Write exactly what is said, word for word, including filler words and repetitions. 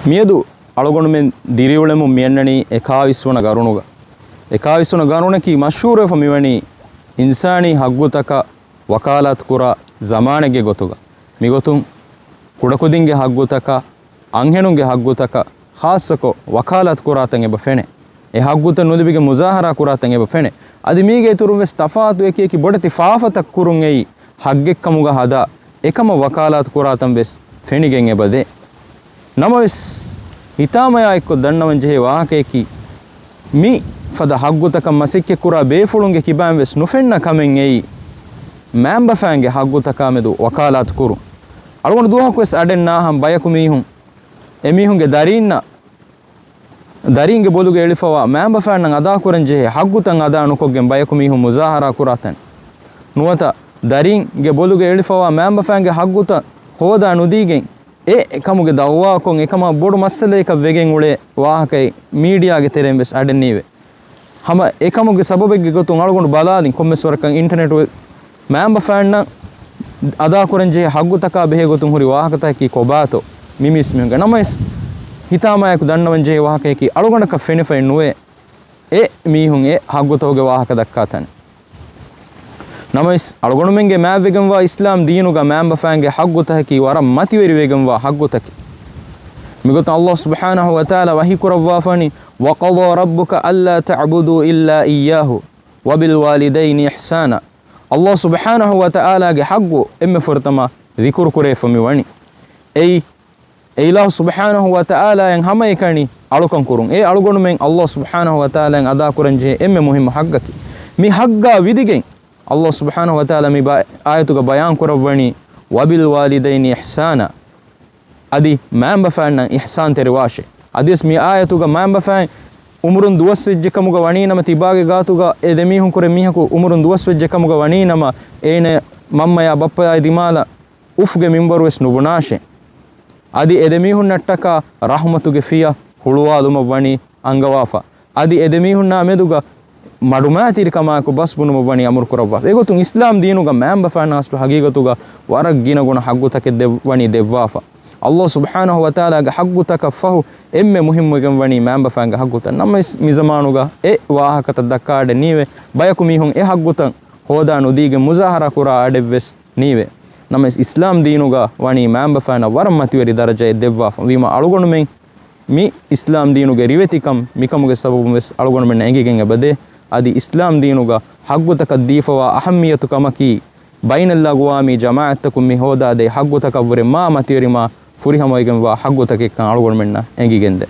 މިއަދު އަޅުގަނޑުމެން ދިރިއުޅެމުން މިއަންނަނީ އެކާވީސް ވަނަ ގަރުނުގަ. އެކާވީސް ވަނަ ގަރުނަކީ މަޝްހޫރުވެފަ މިވަނީ އިންސާނީ ހައްގުތަކަށް ވަކާލާތުކުރާ ޒަމާނެއްގެ ގޮތުގަ. މިގޮތުން ކުޑަކުދިންގެ ހައްގުތަކަށް، އަންހެނުންގެ ހައްގުތަކަށް، ޚާއްޞަކޮށް ވަކާލާތުކުރާތަން އެބަ ފެނޭ. އެ ހައްގުތައް ނުލިބިގެން މުޒާހަރާ ކުރާތަން އެބަ ފެނޭ. އަދި މީގެ އިތުރުން ވެސް ތަފާތު އެކި އެކި ބޮޑެތި ފާފަތައް ކުރުން އެއީ ހައްގެއްކަމުގަ ހަދާ، އެކަމަށް ވަކާލާތު ކުރާތަން ވެސް ފެނިގެން އެބަދޭ. ނަމަވެސް، ހިތާމަޔާ އެއްކޮށް ދަންނަވަން ޖެހޭ ވާހަކަޔަކީ، މި ފަދަ ހައްގުތަކަށް މަސައްކަތްކުރާ ބޭފުޅުންގެ ކިބައިން ވެސް ނުފެންނަ ކަމެއް އެއީ، މައިންބަފައިންގެ ހައްގުތަކާމެދު ވަކާލާތު ކުރުން. އަޅުގަނޑު ދުވަހަކު ވެސް އަޑެއް ނާހަން ބަޔަކު މީހުން، އެމީހުންގެ ދަރީންނަށް ދަރީންގެ ބޮލުގަ އެޅިފަވާ މައިންބަފައިންނަށް އަދާކުރަން ޖެހޭ ހައްގުތައް އަދާ ނުކޮށްގެން ބަޔަކު މީހުން މުޒާހަރާ ކުރާތަން. ނުވަތަ ދަރީންގެ ބޮލުގަ އެޅިފަވާ މައިންބަފައިންގެ ހައްގުތައް ހޯދާ ނުދީގެން އެ ކަމުގެ ދައުވާކޮށް އެކަމަށް ބޮޑު މައްސަލަޔަކަށް ވެގެން އުޅޭ ވާހަކައެއް މީޑިއާގެ ތެރެއިން ވެސް އަޑެއް ނީވޭ. ހަމަ އެކަމުގެ ސަބަބެއްގެ ގޮތުން އަޅުގަނޑު ބަލާލިން ކޮންމެސް ވަރަކަށް އިންޓަނެޓް މައިންބަފައިންނަށް އަދާކުރަން ޖެހޭ ހައްގުތަކާ ބެހޭ ގޮތުން ހުރި ވާހަކަތަކަކީ ކޮބާތޯ މި މީސްމީހުންގެ. ނަމަވެސް، ހިތާމަޔާއެކު ދަންނަވަން ޖެހޭ ވާހަކަޔަކީ އަޅުގަނޑަކަށް ފެނިފައެއް ނުވޭ އެ މީހުން އެ ހައްގުތަކުގެ ވާހަކަ ދައްކާ ތަނެއް. ނަމަވެސް، އަޅުގަނޑުމެންގެ މާތްވެގެންވާ އިސްލާމް ދީނުގަ މައިންބަފައިންގެ ހައްގުތަކަކީ ވަރަށް މަތިވެރިވެގެންވާ ހައްގުތަކެއް. މިގޮތުން ﷲ ސުބްޙާނަހު ވަތަޢާލާ ވަޙީ ކުރައްވާފަނީ، وَقَضَىٰ رَبُّكَ أَلَّا تَعْبُدُوا إِلَّا إِيَّاهُ وَبِالْوَالِدَيْنِ إِحْسَانًا. ﷲ ސުބްޙާނަހު ވަތަޢާލާގެ ހައްގު އެންމެ ފުރަތަމަ ޛިކުރު ކުރެވިފަ މި ވަނީ. އެއީ، އެ އިލާހު ސުބްޙާނަހު ވަތަޢާލާއަށް ހަމައެކަނި އަޅުކަން ކުރުން. އެ އަޅުގަނޑުމެން ﷲ ސުބްޙާނަހު ވަތަޢާލާއަށް އަދާކުރަން ޖެހޭ އެންމެ މުހިއްމު ހައްގަކީ. މި ހައްގާ ވިދިގެން ﷲ ސުބްޙާނަހު ވަތަޢާލާ މި ބަ-، އާޔަތުގަ ބަޔާން ކުރައްވަނީ، وَبِالْوَالِدَيْنِ إِحْسَانًا. އަދި މައިންބަފައިންނަށް އިޙްސާންތެރިވާށޭ. އަދިވެސް މި އާޔަތުގަ މައިންބަފައިން އުމުރުން ދުވަސްވެއްޖެ ކަމުގަ ވަނީ ނަމަ، ތިބާގެ ގާތުގަ އެ ދެމީހުން ކުރެ މީހަކު އުމުރުން ދުވަސްވެއްޖެ ކަމުގަ ވަނީ ނަމަ، އޭނަ މަންމަޔާ ބައްޕަޔާ ދިމާލަށް އުފްގެ މިންވަރު ވެސް ނުބުނާށޭ. އަދި އެ ދެމީހުންނަށްޓަކާ ރަޙުމަތުގެ ފިޔަ ހުޅުވާލުމަށް ވަނީ އަންގަވާފަ. އަދި އެ ދެމީހުންނާ މެދުގަ މަޑުމައިތިރިކަމާއެކު ބަސް ބުނުމަށް ވަނީ އަމުރު ކުރައްވާފަ. އެގޮތުން އިސްލާމް ދީނުގަ މައިންބަފައިންނަށް އަސްލު ހަގީގަތުގަ ވަރަށް ގިނަ ގުނަ ހައްގުތަކެއް ދެއްވަނީ ދެއްވާފަ. ﷲ ސުބްޙާނަހު ވަތަޢާލާގެ ހައްގުތަކަށް ފަހު އެންމެ މުހިއްމުވެގެން ވަނީ މައިންބަފައިންގެ ހައްގުތައް. ނަމަވެސް، މިޒަމާނުގަ އެ ވާހަކަތައް ދައްކާ އަޑެއް ނީވޭ. ބަޔަކު މީހުން އެ ހައްގުތައް ހޯދާ ނުދީގެން މުޒާހަރާ ކުރާ އަޑެއްވެސް ނީވޭ. ނަމަވެސް، އިސްލާމް ދީނުގަ ވަނީ މައިންބަފައިންނަށް ވަރަށް މަތިވެރި ދަރަޖައެއް ދެއްވާފަ. ވީމާ، އަޅުގަނޑުމެން މި އިސްލާމް ދީނުގެ ރިވެތިކަން މިކަމުގެ ސަބަބުން ވެސް އަޅުގަނޑުމެންނަށް އެނގިގެން އެބަދޭ. އަދި އިސްލާމް ދީނުގަ ހައްގުތަކަށް ދީފަވާ އަހައްމިއްޔަތު ކަމަކީ، ބައިނަލްއަގުވާމީ ޖަމާޢަތްތަކުން މި ހޯދާދޭ ހައްގުތަކަށްވުރެ މާ މަތިވެރި، މާ ފުރިހަމަވެގެންވާ ހައްގުތަކެއްކަން އަޅުގަނޑުމެންނަށް އެނގިގެންދޭ.